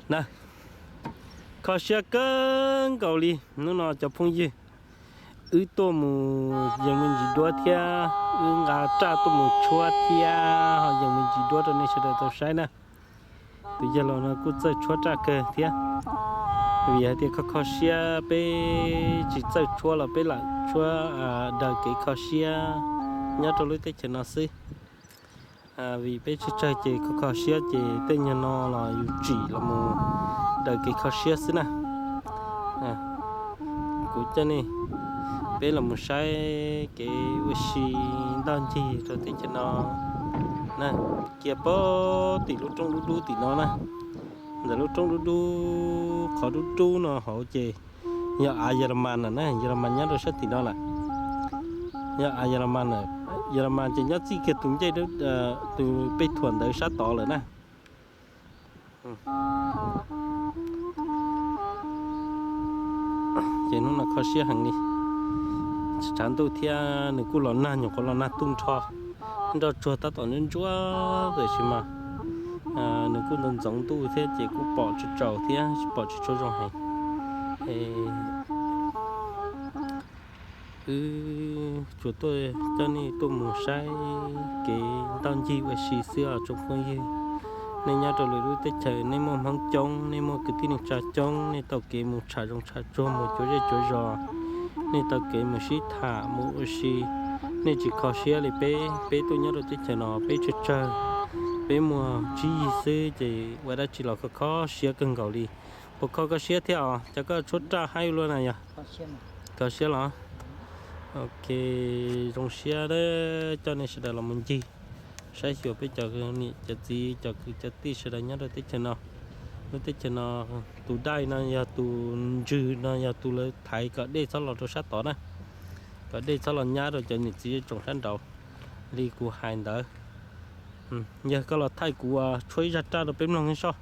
Na, kho siab kawg nkaus li. Hnub no cov phooj ywg, wb tuaj mus yees me ntsis duab thiab wb nqa raj tuaj mus tshuab thiab ho yees me ntsis duab rau nej sawv daws tau saib na. Tus yawg laus no kuj txawj tshuab raj kawg thiab. Vim hais tias kho kho siab, peb tsis txawj tshuab los peb lam tshuab daws kev kho siab nyob rau lub teb chaws no xwb. Vim peb tsawg tsawg ces kho kho siab ces tej nyuag no los yus tsim los mus daws kev kho siab xwb na. Kuv coj nej peb los mus saib kev ua si ntoj ncig rau teb chaws no na. Kiag pem tim lub roob dub dub tim no na, ntawm lub roob dub dub qhov dub dub no hauv ces yog av Yelamas na, Yelamas nyob rau sab tim no lawm. Yog av Yelamas na, Yelamas ces nyob txij kiag tus ncej, tus pej thuam ntawd sab tod lawm na. Ces hnub no kho siab heev li, tshav ntuj thiab nws kuj los nag, nyuam qhuav los nag tu nrho, nroj tsuag tab tom ntsuab ntsuab tiam sis mas nws kuj ntxoov ntxoov ntuj thiab ces kuj pom tsis tsaus thiab pom tsis tshua zoo heev. Wb tsuas tuaj coj nej tuaj mus saib kev ntoj ncig ua si xwb os tsoom phooj ywg. Nej nyob rau lwm lub teb chaws nej muaj Hmoob coob, nej muaj kwv tij neej tsa coob, nej tau kev mus tsham zoov tsham tsuag mus cuav zej cuav zos, nej tau kev mus sib tham mus ua si. Nej tsis kho siab li peb, peb tuaj nyob rau teb chaws no peb tsawg tsawg, peb muaj tsib yig xwb ces ua dab tsi los kho kho siab kawg nkaus li. Puas kho koj siab thiab os? Cas koj tshuab raj haib ua luaj na yog? Kho siab los? Ok, zoo siab coj nej sawv daws los mus ncig saib xyuas peb cov niam cov txiv cov kwv cov tij sawv daws nyob rau teb chaws no. Lub teb chaws no tus dai no yog tus ntsws no yog tus lawv thaiv kom dej txhob los rau sab tod na, kom dej txhob los nyab rau cov niam txiv tsoom sab nraud li kuv hais ntawd. Yog koj los thaij kuv tshuab ib zaj raj rau peb mloog soj.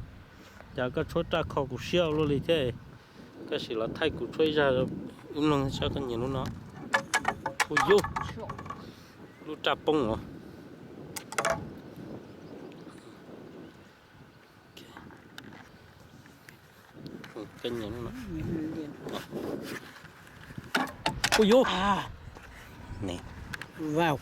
Cas koj tshuab raj kho kuv siab ua luaj li thiab. Koj sim los thaij kuv tshuab ib zaj wb mloog soj, koj nyiam lub no. Ua yus, lub raj poob os. Koj nyiam lub no. Ua yus. Vau.